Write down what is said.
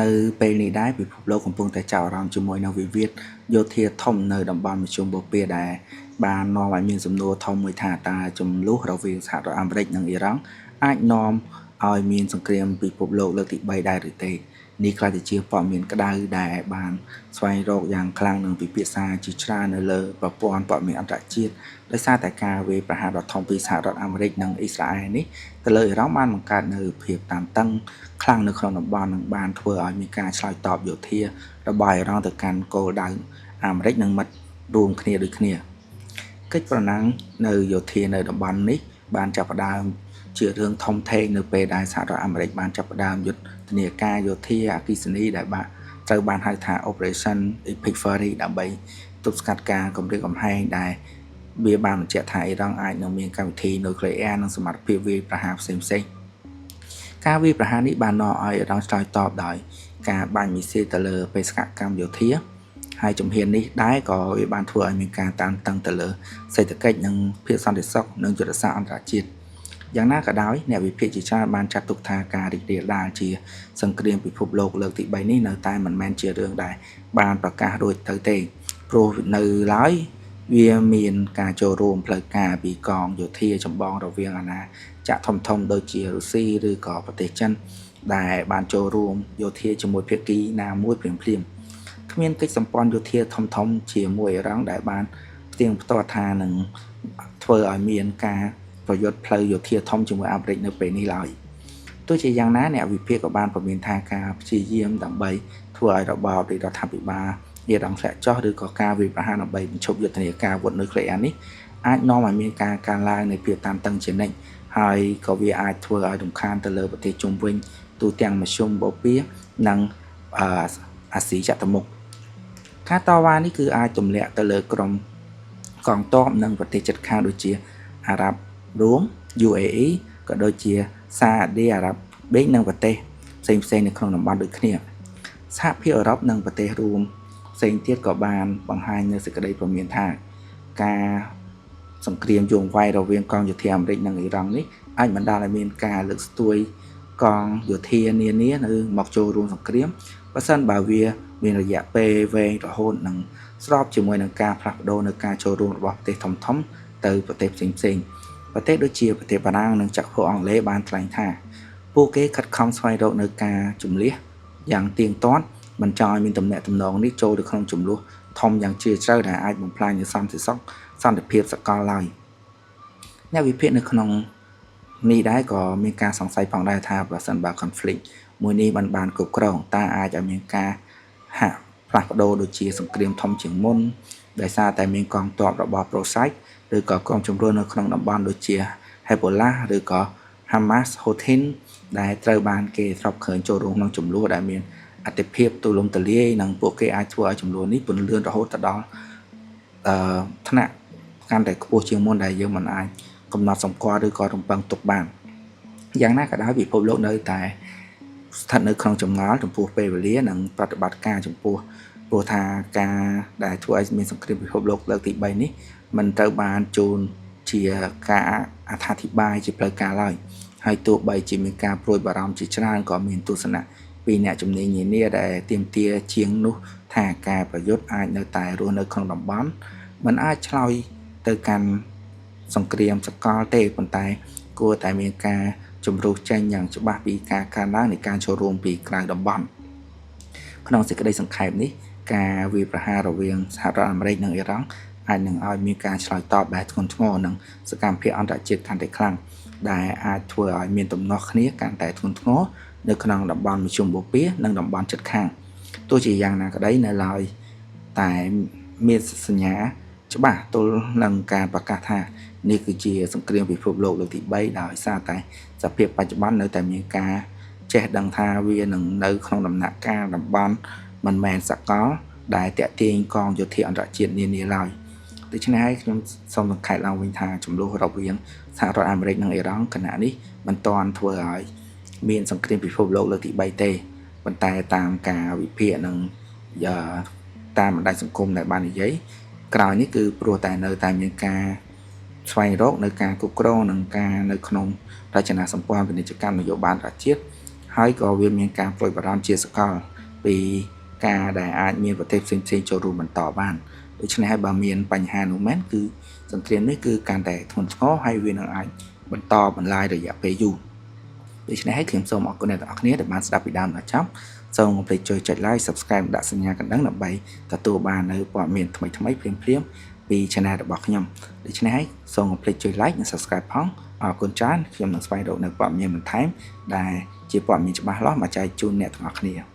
នៅពេលនេះដែរពិភពលោកកំពុងតែចាប់អារម្មណ៍ជាមួយនឹងវិវាទយោធាធំនៅតំបន់មធ្យមបូព៌ាដែលបាននាំឲ្យមានសំណួរធំមួយថាតើជម្លោះរវាងសហរដ្ឋអាមេរិកនិងអ៊ីរ៉ង់អាចនាំឲ្យមានសង្គ្រាមពិភពលោកលើកទី3ដែរឬទេនេះក្លាយទៅជាព័ត៌មានក្តៅដែលបានស្វែងរកយ៉ាងខ្លាំងនិងពិភាក្សាជាច្រើននៅលើប្រព័ន្ធព័ត៌មានអន្តរជាតិដោយសារតែការវាយប្រហារដ៏ធំពីសហរដ្ឋអាមេរិកនិងអ៊ីស្រាអែលនេះទៅលើអ៊ីរ៉ង់បានបង្កើតនូវភាពតានតឹងខ្លាំងនៅក្នុងតំបន់និងបានធ្វើឲ្យមានការឆ្លើយតបយោធារបស់អ៊ីរ៉ង់ទៅកាន់គោលដៅអាមេរិកនិងមិត្តរួមគ្នាដូចគ្នាកិច្ចប្រណាំងនៅយោធានៅតំបន់នេះបានចាប់ផ្ដើមជារឿងធំធេងនៅពេលដែលសហរដ្ឋអាមេរិកបានចាប់ផ្ដើមយុទ្ធនាការយោធាអគ្គិសនីដែលបានត្រូវបានហៅថា Operation Epic Fury ដើម្បីទប់ស្កាត់ការគំរាមកំហែងដែលវាបានបញ្ជាក់ថាអ៊ីរ៉ង់អាចនឹងមានកម្មវិធីនុយក្លេអ៊ែរនិងសមត្ថភាពវាយប្រហារផ្សេងៗការវាយប្រហារនេះបាននាំឲ្យអ៊ីរ៉ង់ឆ្លើយតបដោយការបាញ់មីស៊ីលទៅលើបេសកកម្មយោធាហើយជំហាននេះដែរក៏វាបានធ្វើឲ្យមានការតានតឹងទៅលើសេដ្ឋកិច្ចនិងភាពសន្តិសុខនិងយុទ្ធសាស្ត្រអន្តរជាតិយ៉ាងណាក៏ដោយអ្នកវិភាគជាច្រើនបានចាត់ទុកថាការរីករាលដាលជាសង្គ្រាមពិភពលោកលើកទី3នេះនៅតែមិនមែនជារឿងដែលបានប្រកាសរួចទៅទេព្រោះនៅឡើយវាមានការចូលរួមផ្លូវការពីកងយោធាចម្បងរវាងអាណាចក្រធំៗដូចជារុស្ស៊ីឬក៏ប្រទេសចិនដែលបានចូលរួមយោធាជាមួយភាគីណាមួយភ្លាមៗគ្មានកិច្ចសម្ព័ន្ធយោធាធំៗជាមួយអ៊ីរ៉ង់ដែលបានផ្ទៀងផ្ទាត់ថានឹងធ្វើឲ្យមានការប្រយុទ្ធផ្លូវយោធាធំជាមួយអាមេរិកនៅពេលនេះឡើយទោះជាយ៉ាងណាអ្នកវិភាគក៏បានព្រមានថាការព្យាយាមដើម្បីធ្វើឲ្យរបបនៃរដ្ឋាភិបាលអ៊ីរ៉ង់ធ្លាក់ចុះឬក៏ការវាយប្រហារដើម្បីបញ្ឈប់យុទ្ធនាការអាវុធនុយក្លេអ៊ែរនេះអាចនាំឲ្យមានការកើនឡើងនៃភាពតានតឹងជានិច្ចហើយក៏វាអាចធ្វើឲ្យរំខានទៅលើប្រទេសជុំវិញទូទាំងមធ្យមបូព៌ានិងអាស៊ីចតុមុខការតវ៉ានេះគឺអាចទម្លាក់ទៅលើក្រុមកងទ័ពនិងប្រទេសជិតខាងដូចជាអារ៉ាប់រួម UAE ក៏ដូចជាសាអូឌីអារ៉ាប៊ីនិងប្រទេសផ្សេងៗនៅក្នុងតំបន់ដូចគ្នាសហភាពអឺរ៉ុបនិងប្រទេសរួមផ្សេងទៀតក៏បានបង្ហាញនូវសេចក្តីព្រមានថាការសង្គ្រាមយូរអង្វែងរវាងកងយោធាអាមេរិកនិងអ៊ីរ៉ង់នេះអាចបណ្ដាលឲ្យមានការលើកស្ទួយកងយោធានានានៅមកចូលរួមសង្គ្រាមបើសិនបើវាមានរយៈពេលវែងរហូតនឹងស្របជាមួយនឹងការផ្លាស់ប្ដូរនៅការចូលរួមរបស់ប្រទេសធំៗទៅប្រទេសផ្សេងៗប្រទេសដូចជាប្រទេសបារាំងនិងចក្រភពអង់គ្លេសបានថ្លែងថាពួកគេខិតខំស្វែងរកនៅការជម្លៀសយ៉ាងទៀងទាត់មិនចង់ឲ្យមានទំនាក់ទំនងនេះចូលទៅក្នុងជម្លោះធំយ៉ាងជ្រាលជ្រៅដែលអាចបំផ្លាញនូវសន្តិសុខសន្តិភាពសកលឡើយអ្នកវិភាគនៅក្នុងនេះដែរក៏មានការសង្ស័យផងដែរថាប្រសិនបើ conflict មួយនេះបានបានគ្រប់គ្រងតើអាចឲ្យមានការហាក់ផ្លាស់ប្ដូរដូចជាសង្គ្រាមធំជាងមុនដោយសារតែមានកងទ័ពរបស់ Pro-Side ឬក៏ក្រុមជំរុញនៅក្នុងតំបន់ដូចជា Hezbollah ឬក៏ Hamas Houthi ដែលត្រូវបានគេធ្លាប់ឃើញចូលរួមក្នុងចំនួនដែលមានអតិភិបទូលំទូលាយនិងពួកគេអាចធ្វើឲ្យចំនួននេះពន្លឿនរហូតទៅដល់អឺថ្នាក់កាន់តែខ្ពស់ជាងមុនដែលយើងមិនអាចកំណត់សម្គាល់ឬក៏រំពឹងទុកបានយ៉ាងណាក៏ដោយពិភពលោកនៅតែស្ថិតនៅក្នុងចម្ងល់ចំពោះពេលវេលានិងប្រតិបត្តិការចំពោះព្រោះថាការដែលធ្វើឲ្យមានសង្គ្រាមពិភពលោកលើកទី3នេះមិនត្រូវបានជូនជាការអត្ថាធិប្បាយជាផ្លូវការឡើយហើយទោះបីជាមានការព្រួយបារម្ភជាច្រើនក៏មានទស្សនៈពីអ្នកជំនាញនានាដែលទាមទារជាងនោះថាការប្រយុទ្ធអាចនៅតែរស់នៅក្នុងតំបន់មិនអាចឆ្លើយទៅកាន់សង្គ្រាមសកលទេប៉ុន្តែគួរតែមានការជំរុះចេញយ៉ាងច្បាស់ពីការកើនឡើងនៃការចូលរួមពីក្រៅតំបន់ក្នុងសេចក្តីសង្ខេបនេះការវាយប្រហាររវាងសហរដ្ឋអាមេរិកនិងអ៊ីរ៉ង់អាចនឹងឲ្យមានការឆ្លើយតបដែលធ្ងន់ធ្ងរនិងសកម្មភាពអន្តរជាតិកាន់តែខ្លាំងដែលអាចធ្វើឲ្យមានទំនាស់គ្នាកាន់តែធ្ងន់ធ្ងរនៅក្នុងតំបន់មធ្យមបូព៌ានិងតំបន់ជិតខាងទោះជាយ៉ាងណាក្តីនៅឡើយតែមានសញ្ញាច្បាស់ទល់នឹងការប្រកាសថានេះគឺជាសង្គ្រាមពិភពលោកលើកទី3ដោយសារតែសភាពបច្ចុប្បន្ននៅតែមានការចេះដឹងថាវានឹងនៅក្នុងដំណាក់កាលតំបន់មិនមែនសកលដែលតាក់ទាញកងយោធាអន្តរជាតិនានាឡើយដូច្នេះហើយខ្ញុំសូមសង្ខេបឡើងវិញថាចំនួនរវាងសហរដ្ឋអាមេរិកនិងអ៊ីរ៉ង់ខណៈនេះមិនទាន់ធ្វើឲ្យមានសង្គ្រាមពិភពលោកលើកទី3ទេប៉ុន្តែតាមការវិភាគនិងតាមបណ្ដាញសង្គមដែលបាននិយាយក្រោយនេះគឺព្រោះតែនៅតែមានការស្វែងរកនៅការគ្រប់គ្រងនិងការនៅក្នុងរចនាសម្ព័ន្ធពាណិជ្ជកម្មនយោបាយអន្តរជាតិហើយក៏វាមានការប្រួយបារម្ភជាសកល ពីការដែលអាចមានប្រទេសផ្សេងៗចូលរួមបន្តបានដូច្នេះហើយបើមានបញ្ហានោះមែនគឺសង្គ្រាមនេះគឺកាន់តែធ្ងន់ធ្ងរហើយវានឹងអាចបន្តបន្លាយរយៈពេលយូរដូច្នេះហើយខ្ញុំសូមអរគុណអ្នកទាំងអស់គ្នាដែលបានស្ដាប់ពីដើមដល់ចប់សូមកុំភ្លេចជួយចុច like Subscribe ដាក់សញ្ញាកណ្ដឹងដើម្បីទទួលបាននៅព័ត៌មានថ្មីៗភ្លាមៗពី Channel របស់ខ្ញុំដូច្នេះហើយសូមកុំភ្លេចជួយ like និង Subscribe ផងអរគុណច្រើនខ្ញុំនឹងស្វែងរកនៅព័ត៌មានបន្ថែមដែលជាព័ត៌មានច្បាស់លាស់មកចែកជូនអ្នកទាំងអស់គ្នា។